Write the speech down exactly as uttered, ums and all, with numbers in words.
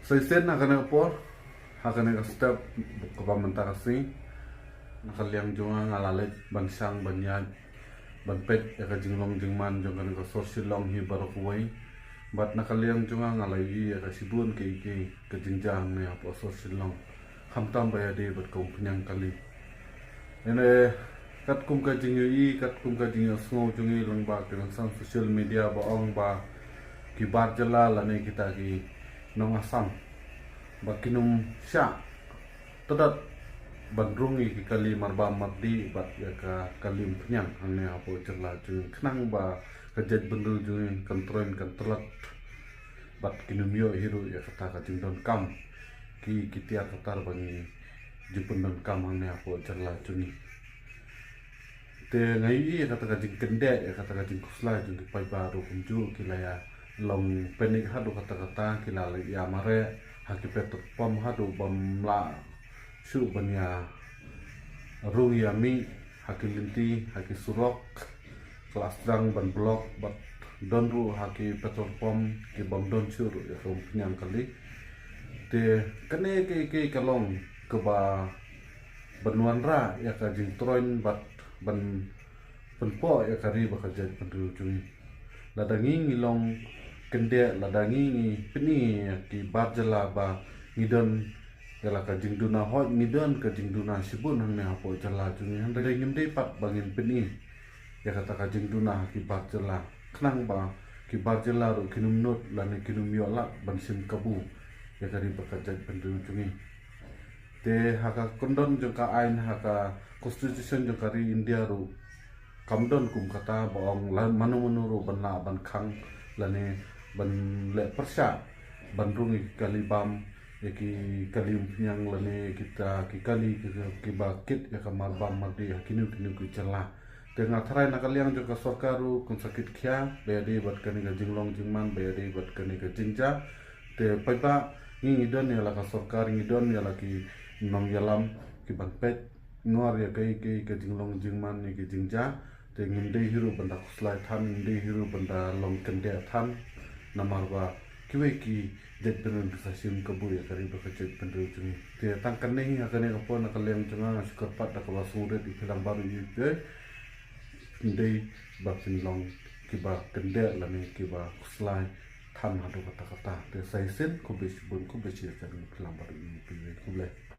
Sa shisien ha kane ka por, ha kane ka step kaba mynta ka sngi, na ka liang jong nga nga la leit ban shang ban ïaid ban peit ïa ka jinglong jingman jong kane ka sor Shillong hi baroh kawei. Bad na ka liang jong nga nga la ïohi ïa ka shibun kiei kiei ka jingjia hangne hapoh sor Shillong, khamtam ba ïadei bad ka umphniang kali. Ene, katkum ka jingïohi, katkum ka jingïohsngew jong ngi lyngba ki rynsan social media ba ong ba ki bar jylla lane kita ki nong Assam ba kin ym shah tdat ban rung ïa ki kali marbam mardih bad ïa ka kali umphniang hangne hapoh jylla jong ngi, khnang ba ka jaitbynriew jong ngi kan troiñ kan tlot bad kin ym ïoh hi ruh ïa kata ka jingdonkam ki ki tiar ka tar ba ngi ju pyndonkam hangne hapoh jylla jong ngi. Te nga ïohi ïa kata ka jingkyndit, ïa kata ka jingkhuslai jong ki paidbah ruh kumjuh ki la ïa long panic haduh katta katta, ki la ïa mareh ha ki petrol pump haduh bym lah shuh ban ïa rung ïa mih ha ki lynti, ha ki surok, ki la sdang ban block bad don ruh ha ki petrol pump ki bym don shuh ruh ïa ka umphniang kali. Te kane kiei kiei ka long kaba ban wanrah ïa ka jingtroiñ bad ban pynpoh ïa ka ri bad ka jaitbynriew jong ngi. Lada ngi ngi long kyndit, lada ngi ngi pyni ïa ki bar jylla ba ngi don ïa la ka jingduna, hooid ngi don ka jingduna shibun hangne hapoh jylla jong ngi, hynrei ngim dei pat ba ngin pyni ïa kata ka jingduna ha ki bar jylla, khnang ba ki bar jylla ruh kin ym nud lane kin ym ïoh lad ban shim kabu ïa ka ri bad ka jaitbynriew jong ngi. Te ha ka kyndon jong ka aiñ, ha ka constitution jong ka ri India ruh kam don kum kata ba ong la mano mano ruh ban lah ban khang lane ban leh pyrshah ban rung ïa ki kali bam, ïa ki kali umphniang lane kita ki kali ki, ki, kiba kit ïa ka marbam mardih ha kino kino ki jylla. Te nga tharai na ka liang jong ka sorkar ruh kan sa kit khia ba ïadei bad kane ka jinglong jingman, ba ïadei bad kane ka jingjia. Te paidbah, ngi ngi don ïa la ka sorkar, ngi don ïa la ki nongïalam ki ban peit ngor ïa kaei kaei ka jinglong jingman ïa ki jingjia. Te ngim dei hi ruh ban da khuslai than, ngim dei hi ruh ban da long kyndit than, namar ba kiwei ki jaitbynriew ki sa shim kabu ïa ka ri bad ka jaitbynriew jong ngi. Te tang kane hi ha kane ka por, na ka liang jong nga nga shu kyrpad da kaba sngewrit ïa phi lang baroh ïa phi, ngim dei ba phin long kiba kyndit lane kiba khuslai than haduh katta katta. Te sa shisien, khublei shibun, khublei shihajar ngut ïa phi lang baroh ïa phi, khublei.